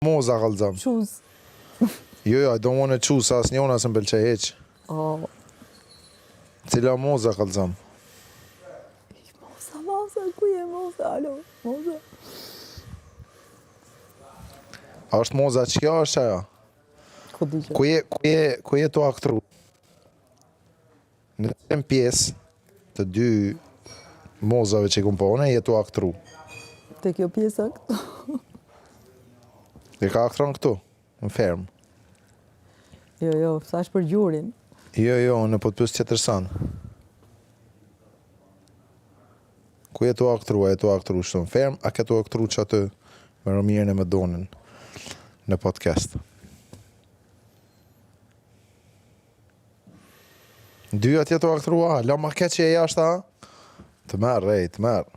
Moza kallzom. Choose. Jo, jo, I don't wanna choose, se asnjona s'më pëlqej hiç. Oh. Cila moza kallzom? Moza, moza, ku je moza, alo, moza. A është moza që kjo është ajo? Ku di që? Ku je, ku je, ku je tu aktru? Në cilën pjesë të dy mozave që i kom pa une, je tu aktru. Te kjo pjesa këtu. E ka aktron këtu, në fermë. Jo, jo, thash për gjurin. Jo, jo, unë po të pyes tjetër san. Ku je tu aktru, a je tu aktru shtu në fermë, a ke tu aktru që aty me Romirin e me Donin në podcast. Dy atje tu aktru, a, la ma keq e jashtë, a? Të merr, ej, të merr.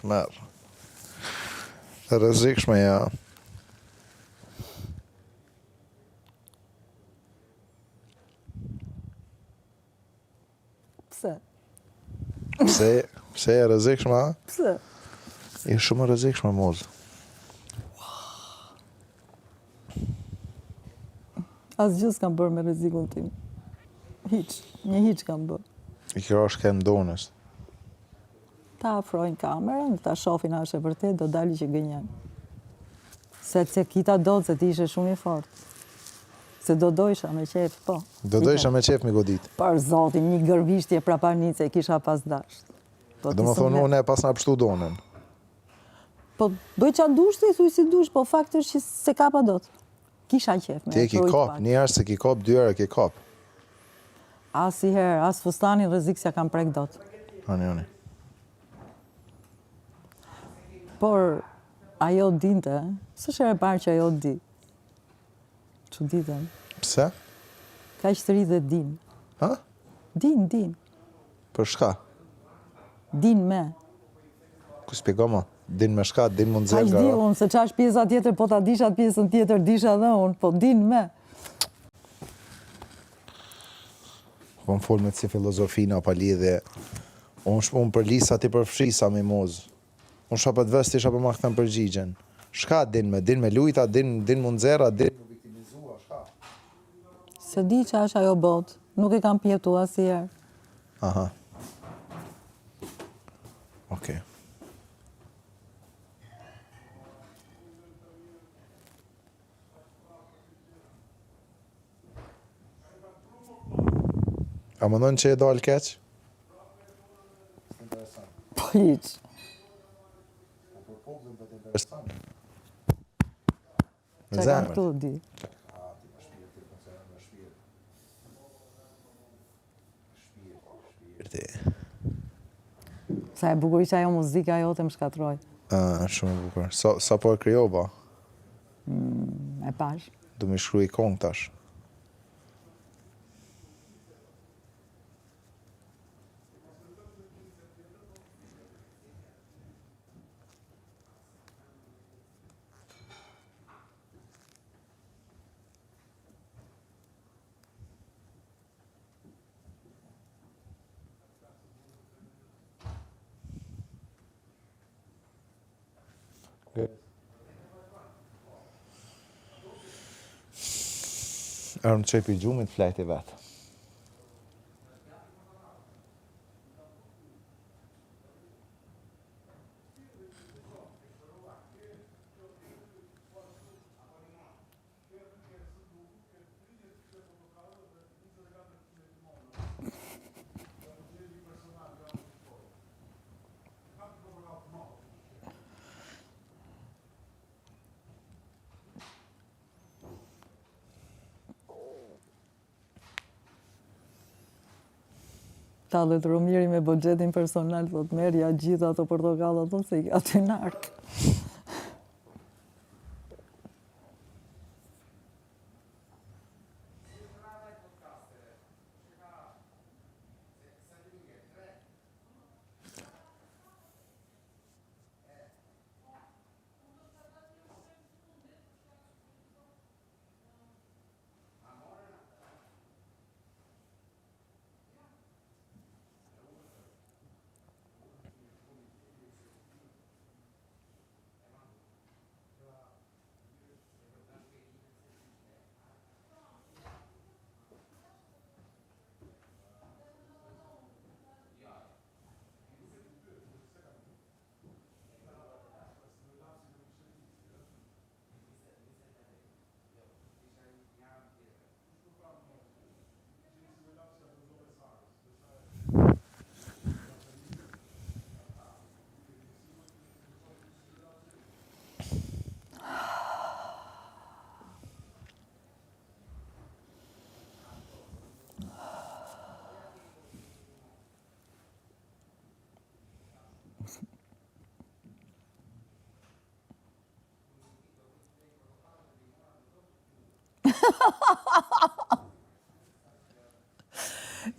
Të merr. E rrezikshme, ja. Pse? Pse, pse e rrezikshme, a? Pse? Je shumë e rrezikshme, mozë. Asgjë s'kam bërë me rrezikun tim. Hiç, një hiç kam bërë. I kjo është kem donës. Ta afrojnë kamerën, ta shofin a është e vërtet, do dali që gënjen. Se s'e kita dot, se ti ishe shumë i fort. Se do dojsha me qef, po. Do dojsha me qef mi godit. Për zotin, një gërvishtje prapanice kisha pas dasht. Po Do më thonë, unë e pas na pështu donën. Po, bëj ça dush ti, thuj si dush, po fakt është që s'e kapa dot. Kisha qef me Ti e ki kap, një herë s'e ki kap, dy herë e ki kap. Asnjëherë, as fustanin rrezik s'ja kam prek dot. Ani, ani. Por, ajo dinte, s'është hera e parë që ajo di. Çuditem. Pse? Kaq të ri dhe din. Ha? Din, din. Për shka? Din me. Ku shpjego më? Din me shka, din mund zërë nga... di unë, se ça është pjesa tjetër, po ta disha pjesën tjetër, disha dhe unë, po din me. Po më fol me si filozofina pa lidhje. Unë shpun për lisa ti përfshisa me mozë. Unë shoh po të vës ti shoh po ma kthen përgjigjen. Shka din me, din me lujta, din din mu nxerra, din mu viktimizua, shka? Se di ça është ajo botë, nuk e kam përjetu asnjëherë. Aha. Okej. A mendon që je dalë keq? Po hiç. Po për popullin po të intereson. Në zemër. Këtu di. Shpirti. Sa e bukur ishte ajo muzika jote më shkatërroi. Ah, shumë e bukur. Sa sa po e krijova? Mm, e pash. Du me shkru kongë tash. Ërë më qepi gjumit, flajti vetë. Tallet Romiri me buxhetin personal, thot merrja gjithë ato portokalla, thot se i ka aty në arkë.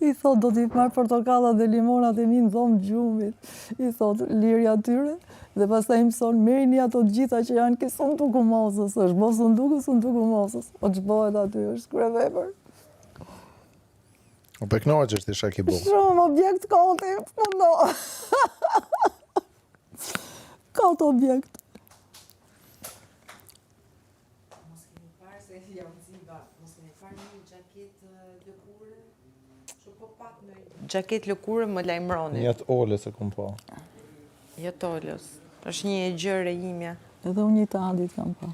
I thot, do t'i marr portokallat dhe limonat e mi në dhomë gjumit. I thot, Liri atyre, dhe pastaj i mëson, merrini ato të gjitha që janë ke sunduku Mozës, është bo sunduku, sunduku Mozës. O ç'bohet aty, është kryevepër. O pe knaqesh ti çka ki bo. Shumë objekt koti, puno. Kot objekt. Mos keni parë se jam ziba, mos keni parë një xhaketë lëkure? Që po pat në xhaketë lëkure më lajmëroni. Një të Olës e kom pa. Jo të Olës. Është një e gjërë e imja. Edhe unë një të Adit kam pa.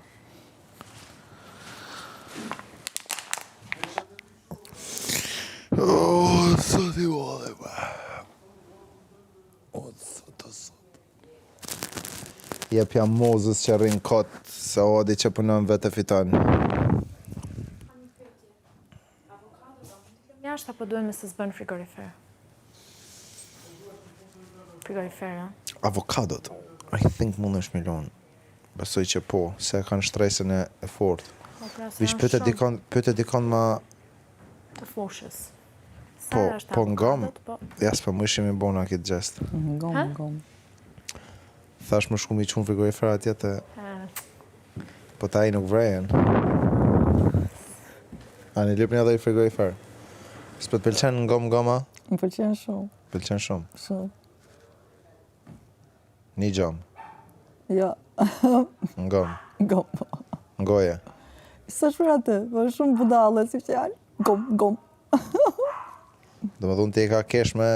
Oh, sot i vole, ba. O, sot, o, sot. Jepja Mozës që rrin kot, se Adi që punon vetë e fiton. Jashtë apo duhen me se s'bën frigorifer? Frigorifer, a? Avokadot. I think mundesh mi lon. Besoj që po, se e kanë shtresën e, e fortë. Po pra, se Vish janë pyete shumë dikon, pyete dikon ma të fushës. Sa po, është po ngom. avokadot, po. Ja s'po mujshim i bona këtë gjest. Ngom, Ha? ngom. Thash më shku mi qu n'frigorifer atje të Ha. Po ta i nuk vrejen. Ani lypni edhe i frigorifer. S'po të pëlqen ngom ngoma? Më pëlqen shumë, Pëlqen shumë. shumë. Një gjom. Jo, Ngom. ngom. Ngoje. S'është për atë, po është shumë budalle si fjalë. Gom, gom. Do më thonë ti e ka kesh me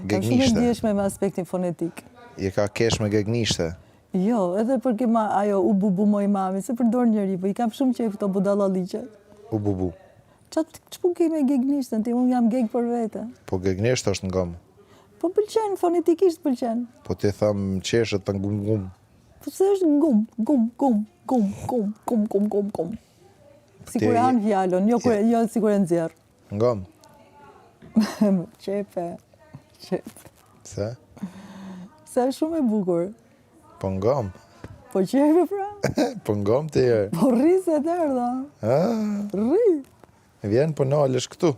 Jam shumë e gegnishte. ndjeshme me aspektin fonetik. Je ka kesh me gegnishte. Jo, edhe për ke ma, ajo u bu bu moj mami, se përdor njeri, po i kam shumë qejf këto budallalliqe. U bu bu. Ça ç'pun ke me gegnishtën ti, unë jam geg për vete. Po gegnisht është ngom. Po pëlqen, fonetikisht pëlqen. Po ti tham qeshet të ngum ngum. Po se është gum, gum, gum, gum, gum, gum, gum, gum, gum. Sikur e han fjalën, jo kur jo sikur e nxjerr. Ngom. Qepe. Qepe. Pse? Se është shumë e bukur. Po ngom. Po qepe pra. Po ngom ti herë. Po rri se të erdha. Ah, Rri. vjen po nalesh këtu.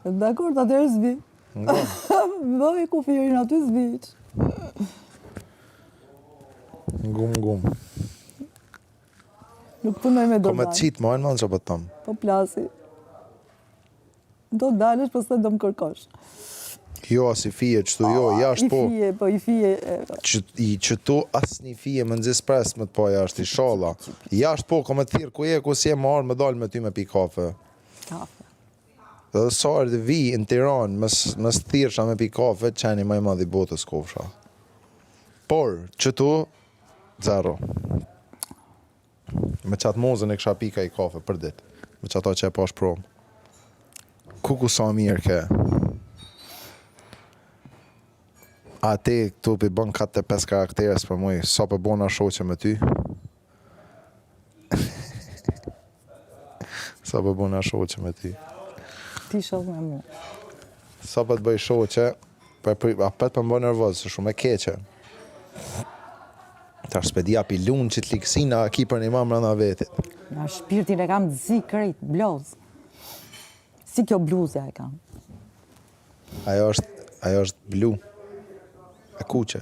Dakor, atëherë s'vi. Ngom. Vëj kufirin aty s'vi. Ngum ngum. Nuk punoj me Po me dogan. të qitë, ma e në mend që po të thom. Po plasi. Do dalësh, pastaj do më kërkosh. Jo, as i fije, qëtu jo, jashtë I po. fije, po i fije. e, Që, i, qëtu as një fije më nxis pres me të pa jashtë, ishalla. Jashtë po, ko me të thirë ku je, ku s'je më arë me dalë me ty me pi kafe. Kafe. Dhe sa herë të vi në Tiranë, mos, mos thirrsha me pi kafe, qeni më i madh i botës kofsha. Por, qëtu, zero. Me qatë mozën e kisha pi ka i kafe për dit. Me qato që e pash prom. Kuku sa mirë ke. A ti këtu pi bën 4-5 karaktere s'po muj, sa po bona shoqe me ty? Sa po bona shoqe me ty? Ti shok me mu. Sa po të bëj shoqe, po e pri, apet po më bën nervoz, se shumë e keqe. Tash s'pe di a pi lun që të liksina a ki për një ma mrena vetit. Na shpirtin e kam të zi krejt, bloz. Si kjo bluzja e kam. Ajo është, ajo është blu. E kuqe.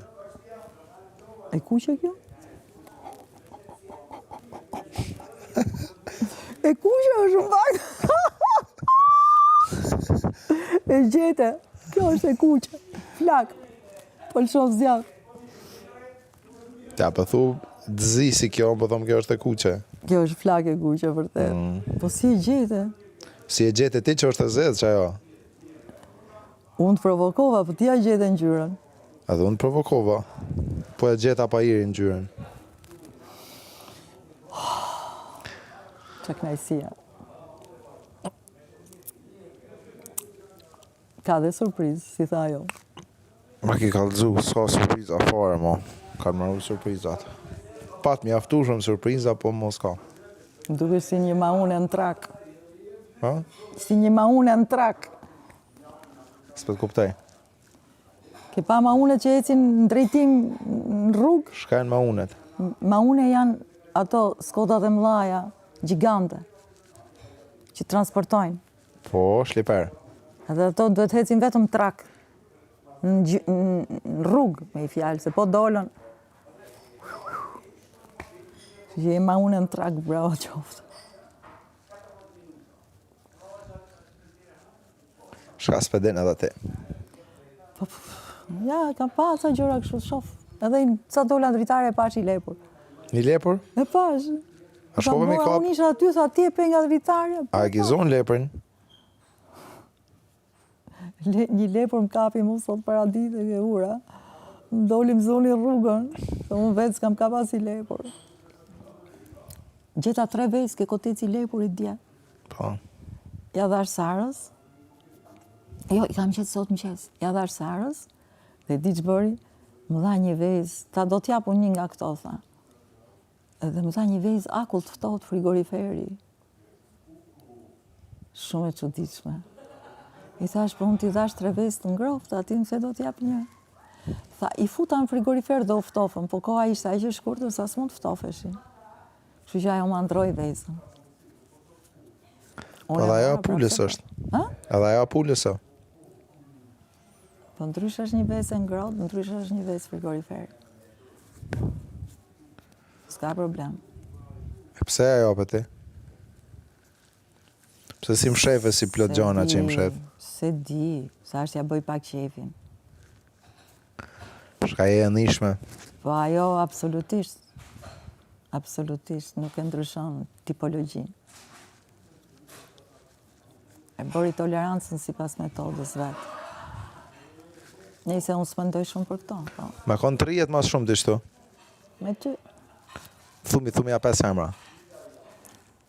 E kuqe kjo? E kuqe është në fakt. E gjete. Kjo është e kuqe. Flak. Po lëshon zjarr. Ja, po thu të zi si kjo, po thom kjo është e kuqe. Kjo është flak e kuqe vërtet. Mm. Po si e gjete? Si e gjete ti që është e zezë që ajo? Unë të provokova, po ti ja gjete ngjyrën. Edhe unë të provokova. Po e gjeta pa iri ngjyrën. Qa kënaqësia. Ka dhe surprizë, si tha ajo. Ma ki kallëzu, sa surpriza fare, mo. Kanë maru surprizat. Pat mjaftueshëm surpriza, po mos ka. Më dukesh si një maune në trak. Ha? Si një maune në trak. S'po të kuptoj. Ke pa maunet që ecin në drejtim në rrugë? Shka janë maunet? Maune janë ato skotat e mëdhaja. Gjigante. Që transportojnë. Po, shliper. Edhe ato duhet ecin vetëm trak. Në, në rrugë, me një fjalë, se po dolën. Që je ma unë në trak, bravo qoftë. Shka s'pe din edhe ti. Po, po, po, ja, kam pa ca gjëra kështu, shof. Edhe sa dola në dritare e pash i lepur. Një lepur? E pash. A shkove me kap? Unë isha aty, tha ti e pe nga dritarja. A e ki zonë leprin? Le, një lepur më kapi mu sot paradite ke ura. Më doli më zoni rrugën, se unë vetë s'kam kap asnjë lepur. Gjeta tre vezë ke koteci i lepurit dje. Po. Ja dhash Sarës. Jo, i kam gjetë sot mëngjes. Ja dhash Sarës. Dhe di ç'bëri, më dha një vezë, tha do t'jap unë një nga këto, tha. Edhe më dha një vezë akull të ftohtë frigoriferi. Shumë e çuditshme. I thash, po unë t'i dhash tre vezë të ngrohta, ti më the do t'jap një. Tha, i futa në frigorifer dhe u ftofën, po koha ishte aq e shkurtër sa s'mund të ftofeshin. Kështu që ajo ma ndroi vezën. Po edhe ajo e pulës është. Ha? Edhe ajo e pulës është. Po ndryshe është një vezë e ngrohtë, ndryshe është një vezë frigorifer. S'ka problem. E pse ajo për ti? Pse s'i mshefe si plot gjana që i mshef? S'e di, sa është ja bëj pak qefin. Shka je e nishme? Po ajo absolutisht, absolutisht nuk e ndryshon tipologjinë. E bëri tolerancën sipas metodës vet. Nejse unë s'mendoj shumë për këto. Po. Me kon të rrihet mas shumë dishtu? Me ty. Thumi, thumi a pesë emra.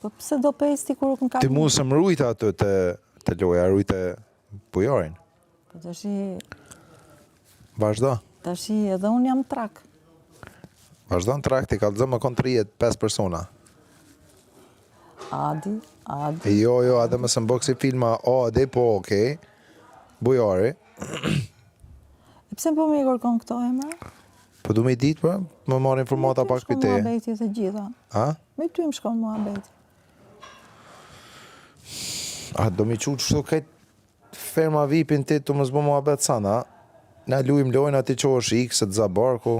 Po pse do pesë ti kur nuk ka... Ti mu s'më rujte aty te, te loja, rujte bujarin. Po tashi... Vazhdo. Tashi edhe unë jam trak. Vazhdo në trak, ti kallëzo me kon të rrihet pesë persona. Adi, Adi. Jo, jo, Adi më së më si filma, Adi, po, okej. Bujari. E pse po më i kërkon këto emra? Po du me i ditë, po, më marrë informata pak për te. Me ty më shkon muhabeti të gjitha. A? Me ty më shkon muhabeti. A, do mi qu qështu krejt ferma vipin ti të mos bo muhabet sana. Na lujmë lojna ti qohesh X e të zabarku.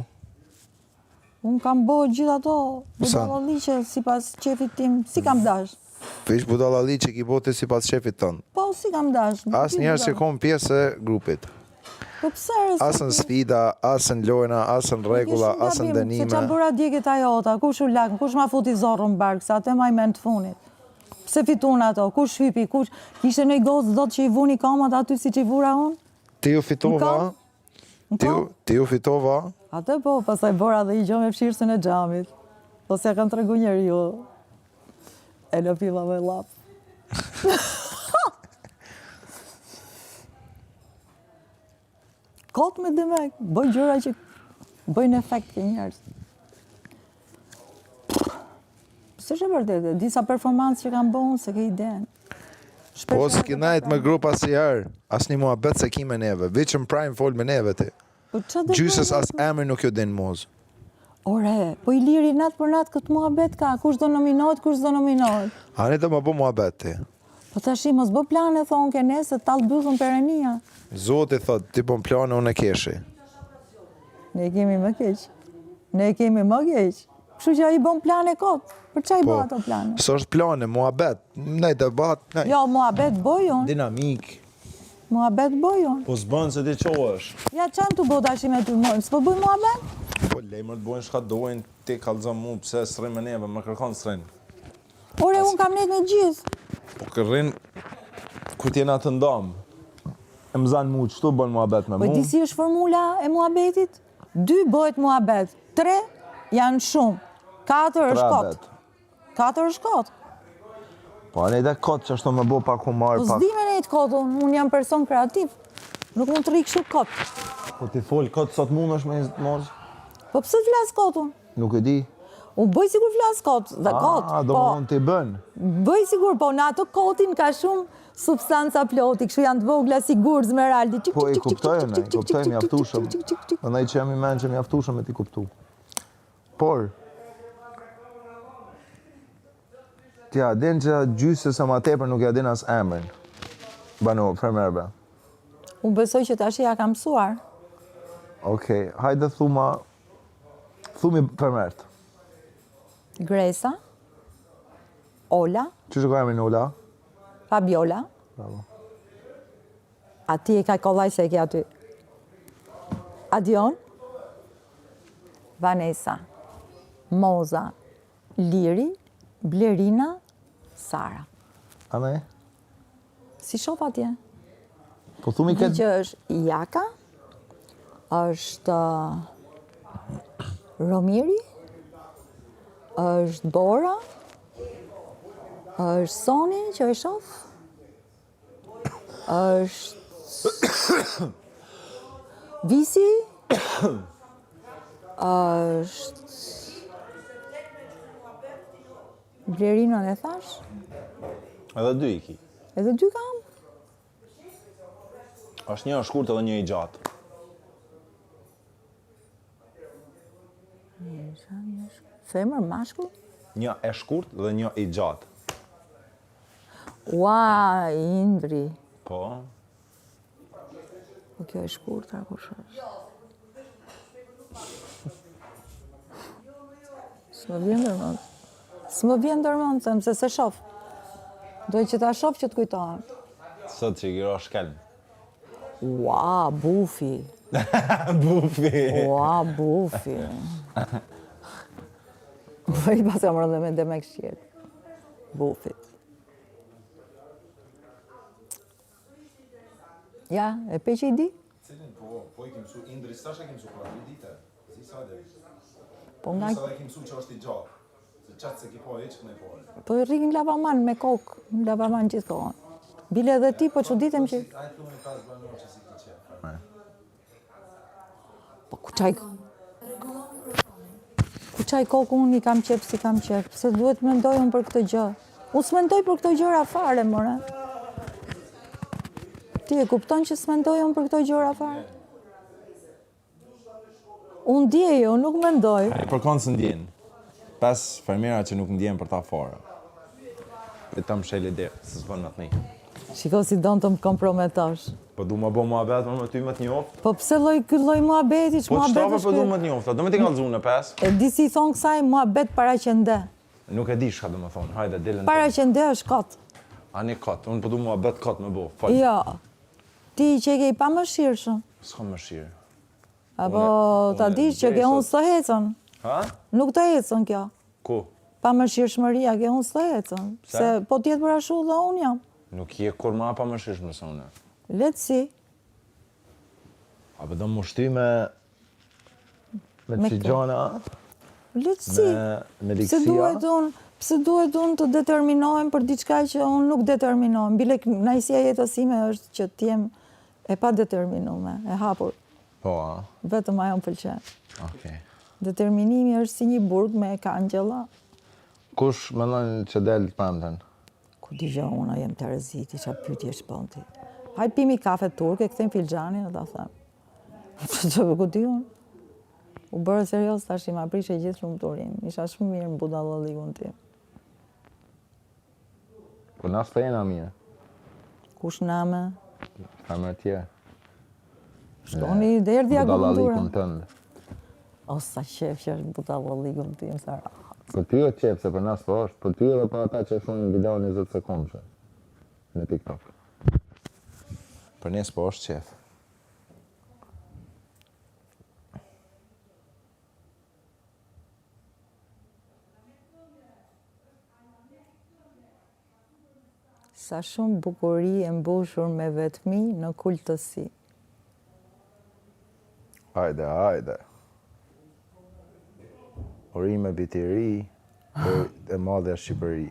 Unë kam bo gjithë ato budallalliqe sipas qefit tim, si kam dash. Veç budallalliqe ki bo ti sipas qefit tënd. Po, si kam dash. Asnjëherë s'ke konë pjesë e grupit. Po pse re? As në sfida, as në lojna, as në rregulla, as në dënime. Se ça bëra dje ke Toyota, kush u lak, kush ma futi zorrën në bark, se atë maj mend të funit. Pse fitun ato, kush hypi, kush... Kishte një gocë dot që i vuni kamat aty siç i vura unë? Ti u fitova, Ti, ti u fitova? Atë po, pastaj bëra dhe një gjë me fshirësen e xhamit. Po s'ja kam tregu njeriu. E lëpiva me llap. Kot me demek, bëj gjëra që bëjnë efekt ke njerëz. S'është e vërtetë, disa performancë që kam bo unë, s'e ke idenë. Po s'ki najt me grup asnjëherë, asnjë muhabet s'e ki me neve, veç në prime fol me neve ti. Po ça do Gjysës as emrin nuk ju din mos. Ore, po Iliri natë për natë këtë muhabet ka, kush do nominohet, kush do nominohet. Ani do më bo muhabet ti. Po tashi mos bë plane thonë ke ne se tall bythën perenia. Zoti thot, ti bën plane unë e keshi. Ne kemi më keq. Ne kemi më keq. Kështu që ai bën plane kot. Për ç'i po, bën ato plane? S'është plane, muhabet, nej debat, nej. Jo, muhabet bëj unë. Dinamik. Muhabet bëj unë. Po s'bën se ti çohesh. Ja ç'jam tu bo tashi me ty, s'po bëj muhabet? Po lej mër të bojnë çka dojnë, ti kallëzo mu pse s'rrin me neve, me kërkon s'rrin. Ore, unë kam nejt me gjithë. Po kërrin, kur t'jena të ndamë, e më zanë mu, qëtu bën muhabet me po mu? Po di si është formula e muhabetit? Dy bëhet muhabet, tre janë shumë, katër është kot. Katër është kot. Po, ne dhe kot që ashtu me bo pak humor, po, pak... Po s'di me nejtë kot, unë unë jam person kreativ. Nuk mund të rri kështu kot. Po ti fol kot sot mund është me mos? Po pse të flas kot unë? Nuk e di. Unë bëj sikur flas kot dhe ah, kot. A, do po, mund t'i bën. Bëj sikur, po në atë kotin ka shumë substanca ploti, kështu janë të vogla si gurë zmeraldi. Po i kuptoj, ne, i kuptoj mjaftueshëm. Prandaj që jam i mençëm mjaftueshëm me t'i kuptu. Por. Ti ja din që gjysës e ma tepër nuk ja din as emrin. Banu, fermerëve. Unë besoj që tash ja kam mësuar. Okej, hajde thuma, thumi fermerët. Gresa, Ola. Qysh e ka emrin Ola? Fabiola. Bravo. A ti e ka kollaj se e ke aty. Adion, Vanessa, Moza, Liri, Blerina, Sara. A ne? S'i shof atje. Po thumi këtë... Di që është Jaka, është Romiri, është Bora, është Soni që e shof, është Visi, është Blerinën e thash? Edhe dy i ki. Edhe dy kam? është një i shkurt edhe një i gjatë. Femër, mashkull? Një e shkurt dhe një i gjatë. Ua, Indri. Po. Po kjo e shkurtra kush është? S'më vjen ndërmend. S'më vjen ndërmend, them se s'e shof. Duhet që ta shof që të kujtohem. Sot që i giro shkelm. Ua, bufi. bufi. Ua, bufi. Po i pas jam rëndë me demek shqelë. Bufit. Ja, e pe që i di? Cilin, po, po i kim mësu, Indri, sa që e kim mësu, pra, dy dite, si sa dhe Po nga... Sa dhe kim mësu që është i gjatë, se qatë s'e ki pa e që kënë e pare. Po rri në lavaman me kokë, në lavaman gjithë kohën. Bile edhe ti, po çuditem që... Ai thu me pas banor që si ki qef. Po ku çaj... Ku çaj kokë unë i kam qef, s'i kam qef, pse duhet mendoj unë për këtë gjë. Unë s'mendoj për këto gjëra fare, more. Ti e kupton që s'mendoj unë për këto gjëra fare? Unë ndjej, unë nuk mendoj. E për konë s'ndjen. Pes fermera që nuk ndjen për ta fare. E ta më sheli derë, se s'bën me të një. Shiko si don të më komprometosh. Po du më bo muhabet më me ty me të njoft. Po pse lloj ky lloj muhabeti, Po ç'muhabet çfarë është po du ky? me të njoft, a do me t'i kallzu në pes? E di si i thon kësaj muhabet para qende. Nuk e di çka do me thonë, hajde dilën. Para qende është kot. Ani kot, unë po du muhabet kot me bo. Fol. Jo. Ti që ke i pamëshirshëm. S'kam mëshirë. Apo ta dish që ke unë s'të ecën. Ha? Nuk të ecën kjo. Ku? Pamëshirshmëria ke unë s'të ecën. Pse? Se po t'jetë për ashtu dhe unë jam. Nuk je kur ma pamëshirshme se unë. Lehtësi. A po do më shty me me Me që kë? gjona, Lehtësi. me me Pse likësia. duhet unë, pse duhet unë të determinohem për diçka që unë nuk determinohem? Bile kënaqësia e jetës sime është që të jem e padeterminume, e hapur. Po, a? Vetëm ajo më pëlqen. Okej. Determinimi është si një burg me kangjella. Kush mendon që del të premten? Ku di gjë unë, a jem terezi, ti ça pyetjesh bën ti. Hajt pimi kafe turke, kthejmë filxhanin e ta them. Që ku di unë? U bërë serioz tash i ma prishe gjithë lumturinë. Isha shumë mirë në budallallikun tim. Po na s'po jena mirë. Kush na me? Femra tjerë. Shkoni dhe erdhi akupuntura. Budallallikun tënd. O, sa qef që është budallallikun tim, sa rahat. Për ty e qef, se për nas po është, për ty edhe për ata që shohin video 20 sekondëshe në TikTok. Për ne s'po është qef. Sa shumë bukuri e mbushur me vetmi në kultësi. Hajde, hajde. Urime vit i ri për e madhja Shqipëri.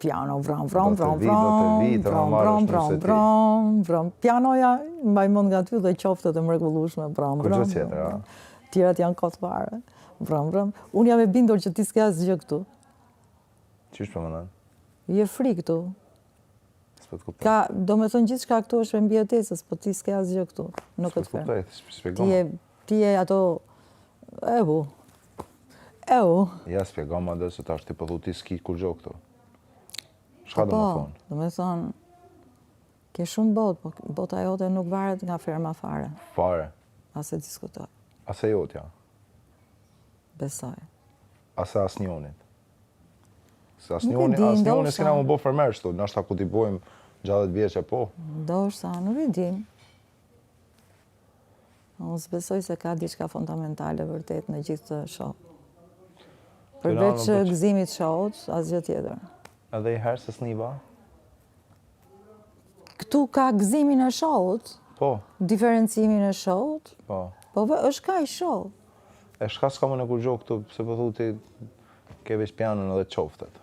Piano, vram, vram, Do të vram, vi, do të vi, vram, të më vram, marrësh vram, nëse vram, ti. vram, vram. Pianoja, mbaj mend nga ty dhe qoftet e mrekullueshme, vram, Kurrgjë vram, tjetër, vram. a? Tjerat janë kot fare. Vram, vram. Unë jam e bindur që ti s'ke asgjë këtu. Qysh po mendon? Je free këtu. S'po të kuptoj. Ka, do me thënë gjithçka këtu është e mbijetesës, po ti s'ke asgjë këtu në S'po këtë të fermë. kuptoj, shpjegoma. Ti je, ti je ato, e hu. Eu. Ja, spjegoma dhe se tash ti po thu ti s'ki kurgjo këtu. Shka po, do me thonë? Do me thonë, ke shumë botë, po bota jote nuk varet nga ferma fare. Fare. As e diskutoj. As e jotja. Besoj. As e asnjonit. Se asnjoni, asnjoni s'kena mu bo fermer shtu, nashta ku t'i bojmë 60 vjeçe po. Ndoshta, nuk e di. Unë s'besoj se ka diçka fundamentale vërtet në gjithë këtë show. Përveç gëzimit showt, asgjë tjetër. Edhe i herë se s'niva? Këtu ka gëzimin e showt, po. diferencimin e showt, po. Po është ka i show. E shka s'ka më në kurgjo këtu, pse po thu ti ke veç pianon edhe qoftet?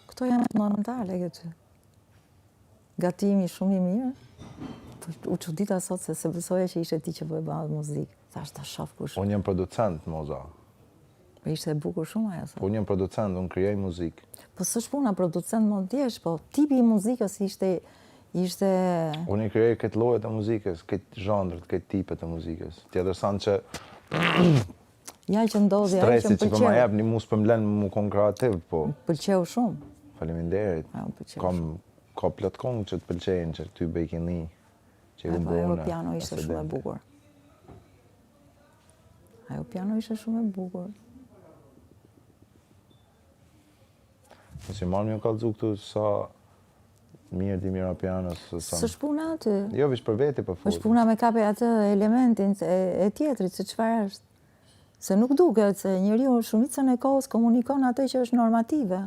Këto janë fundamentale këtu. Gatimi shumë i mirë. Po, u çudita sot se s'e besoja që ishe ti që po e bënte muzikë. Thash ta shoh kush. Unë jam producent, Moza. Po ishte e bukur shumë ajo sot. Po unë jam producent, unë krijoj muzikë. Po s'është puna producent mund të jesh, po tipi i muzikës ishte ishte Unë i krijoj këtë llojet e muzikës, këtë zhanret, këtë tipet e muzikës. Tjetër san që Ja që ndodhi, ajo që Stresi më që po ma pëlqeu. jep, një mu s'po më len mu kon kreativ, po Pëlqeu shumë. faleminderit. Ajo më pëlqeu Kam ka plot këngë që të pëlqejnë, që ty bëj kini, që i Ajo kum ajo bone, piano ishte shumë e bukur. Ajo piano ishte shumë e bukur. Nëse marrë më kallzu këtu sa mirë di mira pianos, sa... S'është puna aty. Jo, veç për veti po fol. Është puna me kape atë elementin e, e tjetrit, se çfarë është. Se nuk duket se njeriu shumicën e kohës komunikon atë që është normative.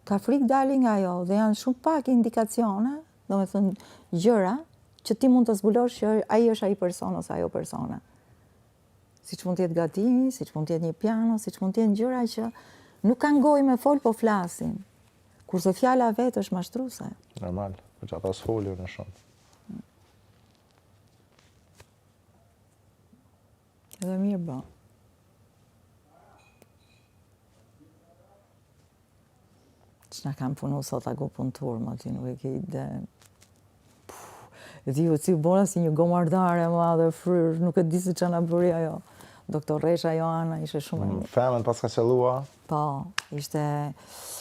Ka frikë dali nga ajo dhe janë shumë pak indikacione, domethënë gjëra që ti mund të zbulosh që ai është ai person ose ajo persona. Siç mund të jetë gatimi, siç mund të jetë një piano, siç mund të jenë gjëra që nuk kanë gojë me fol, po flasin. Kurse fjala vetë është mashtruese. Normal, po që ata s'folin në shumë. Edhe mirë bë. Që na kam punu sot akupuntur, më ti nuk e ke ide. E di, si u bona si një gomardare e madhe fryrë, nuk e di se ça na bëri ajo. Doktoresha Joana ishte shumë e mm, mirë. Femën pas ka qëllua? Po, ishte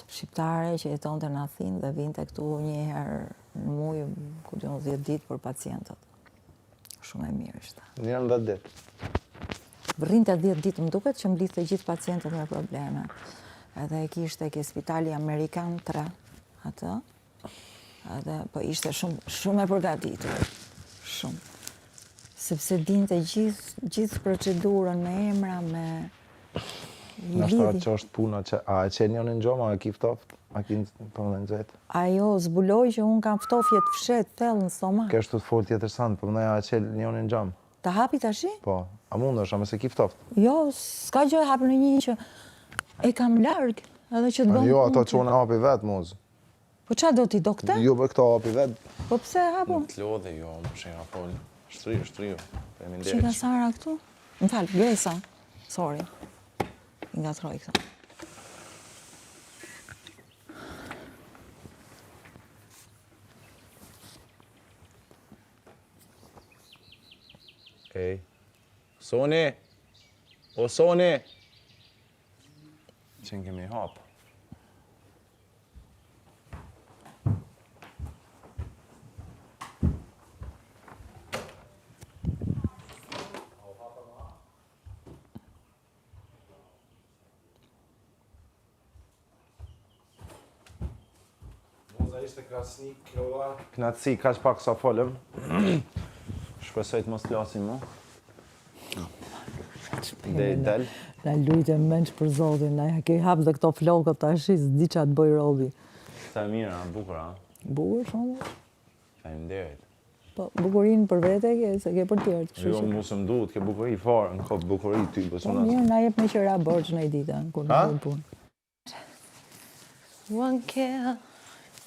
shqiptare që jetonte në Athinë dhe vinte këtu një herë në muj, ku di unë 10 ditë për pacientët. Shumë e mirë ishte. Një herë në 10 ditë. Rrinte 10 ditë, më duket që mblidhte gjithë pacientët me probleme. Edhe e kishte ke spitali Amerikan 3, atë. Edhe, po ishte shumë, shumë e përgatitur. Shumë. Sepse dinte gjithë, gjithë procedurën me emra, me... Nashta që është puna që a e qenë njënë në gjoma, a ki ftoft, a ki po më nxehtë? Ajo zbuloi që unë kam ftofje të fshehtë thellë në stomak. Kjo është të fol tjetër sand, po më a e qenë njënë në gjamë. Ta hapi tashi? Po, a mundesh, a mëse ki ftoft? Jo, s'ka gjë e hapi në një që e kam larg, edhe që të bëmë Jo, ato që unë hapi vetë, muzë. Po ça do ti, do këtë? Jo, për këto hapi vetë. Po pse e hapu? Nuk të lodhe, jo, më shena fol. Shtriju, shtriju. Faleminderit. Që ka Sara këtu? Më fal, Gresa. Sorry. I ngatroj këto. Ej. Soni! O Soni! Që në kemi hapë. Moza ishte krasni, koha. Knaqësi, kaq pak sa folëm. Shpresoj të mos flasim më. Dhe i del. Na lujte menç për zotin, na ja ke hap dhe këto flokët tash, s'di ça të bëj robi. Sa e mirë, a, bukur, a? Bukur shumë. Faleminderit. Po, bukurinë për vete ke, se ke për tjerët, kështu Jo, që. mu s'më duhet, ke bukuri fare, në kopë bukuri ty, po Po s'una. mirë, na jep me qera borxh në ditën, kur Ha? në punë. One kill.